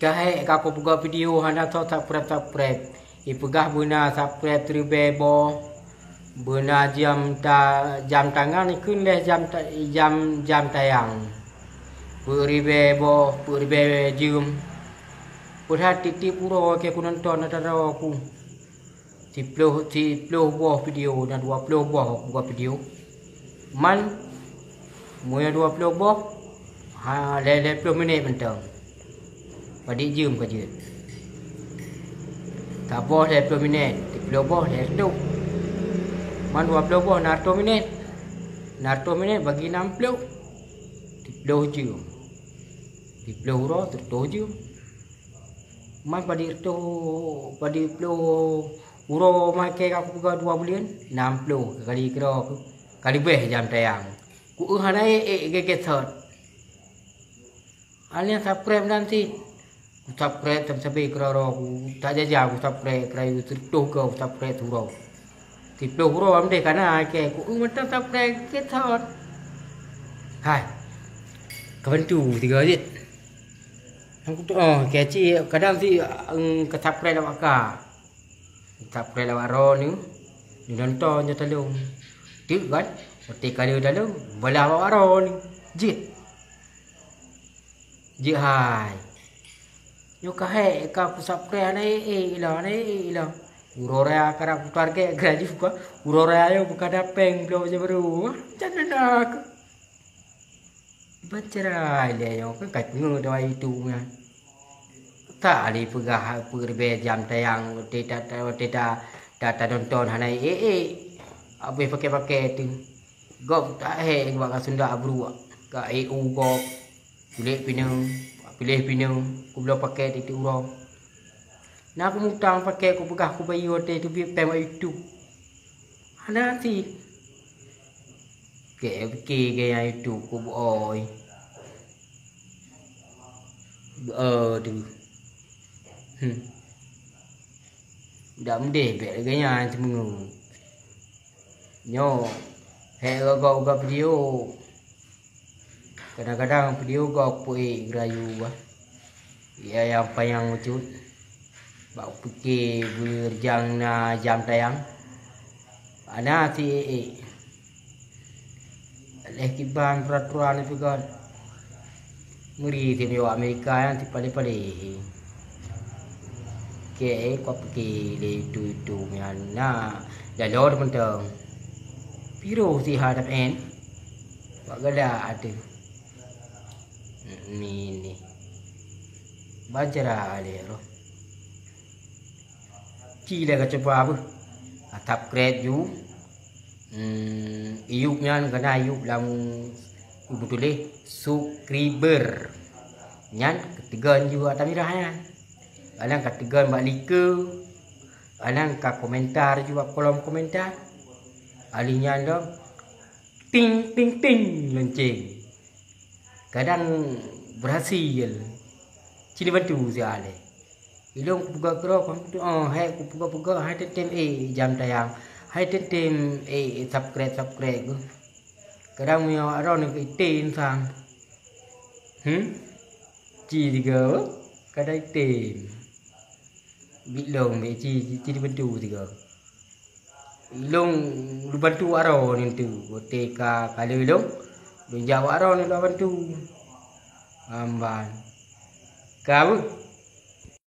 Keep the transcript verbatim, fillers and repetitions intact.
Ka hék ka kupeugah video hana soe subscribe-subscribe. Ipeugah beuna subscribe ribèe boh. Beuna jam ta-, jam tangan ikheun lé jam ta-, jam, jam tayang. Peuet ribèe boh, peuet ribèe jeuem. Padahai tiep-tiep uroe keu kunonton ata droe ku. Siploh, siploh boh video, na dua ploh boh buka video. Man, meunyoe dua ploh boh, ha, lhèe, lhèe ploh minèt mantong. Padit jeuem ka jeuet. Saboh lhèe ploh minèt, siploh boh lhèe reutôh. Man dua ploh boh na reutôh minèt. Na reutôh minèt bagi nam ploh. Siploh jeuem. Siploh uroe, siploh jeuem. Man padit reutôh, padit ploh uroe makai ka kupeugah dua buleuen, nam ploh kali keudroe ka leubeh jam tayang. Ku eu hana ék-ék gét-gét sot. Alèh subscribe dan cit. Ku subscribe sabe-sabe keudroe-droe ku, tak jaja ku subscribe keurayu sireutoh goe ku subscribe siuroe. Siploh uroe am deh kana makai, ku eu mantong subscribe gét sot. Hai. Ka bantu tiga jeuet. Nyang kutu-, oh, keuci kadang si, em, ka subscribe lawak ka. Subscribe lawak droeneuh, neunonton nyoe taleueng. Teuk kan? Watèe ka lheueh taleueng, beulah lawak droeneuh. Jeuet. Jeuet hai. Nyoe ka hék ka ku subscribe hana ék-ék ilong, hana ék-ék ilong. Uroe raya ka na ku target geuraju ka. Uroe raya nyoe buka dapéng bloe bajèe barô. Macam mana aku? Ban cara lé nyoe kan ka teungoh doa itu nyan. Tak lé peugah peuet ribèe jam tayang, watèe ta, ta, watèe ta, ta, tanonton hana ék-ék. Abéh paké-paké tu. Gob tak hék bak ka sundak bruek. Ka ék u gob. Kulét pineung, piléh pineung, kubloe paké tiep-tiep uroe. Na kumutang paké kupeugah kubayeue watèe teubiet péng bak YouTube. Hana cit. Keu pike gaya YouTube ku beu-oi. Beu-oi tu. Hmm. Dak meudeh bèk lagèe nyan teungoh. Nyoe, hék gob-gob video. Kadang-kadang video gob peuék geurayu bah. Ya nyang panyang ucut. Bak pike beurjang na jam tayang. Hana si ék-ék. Leh kiban peraturan itu kan. Meuri si miyueb Amerika nyan si paleng-paleng. Keu, eh, kupeugah lé itu-itu nyan na jalor mantong. Piro si hadap en? Wak gala ateuh. Ni, ni. Baca dah lé roh. Ci lé ka cuba beuh. Atap kret ju. Hmm, iyup nyan keunan iyup lam ibu tuléh subscriber. Nyan keuteugon ju ata mirah nyan. Kadang ka teugon bak like, kadang ka komentar ju bak kolom komentar. Alih nyan dong ting ting ting lonceng. Kadang berhasil. Ci bantu si aleh. Ilong kupeugah keudroe, oh, hai kupeugah-peugah, hai teutem, eh, jam tayang. Hai teutem, eh, subscribe, subscribe. Kadang meunyoe awak droeneuh keu item sang. Hmm? Ci tiga, kadang item. Bit long, bit ci, ci dibantu tiga. Ilong dibantu awak droeneuh tu. Watèe ka kali ilong, lôn jak awak droeneuh lôn bantu. Amban. Ka beuh?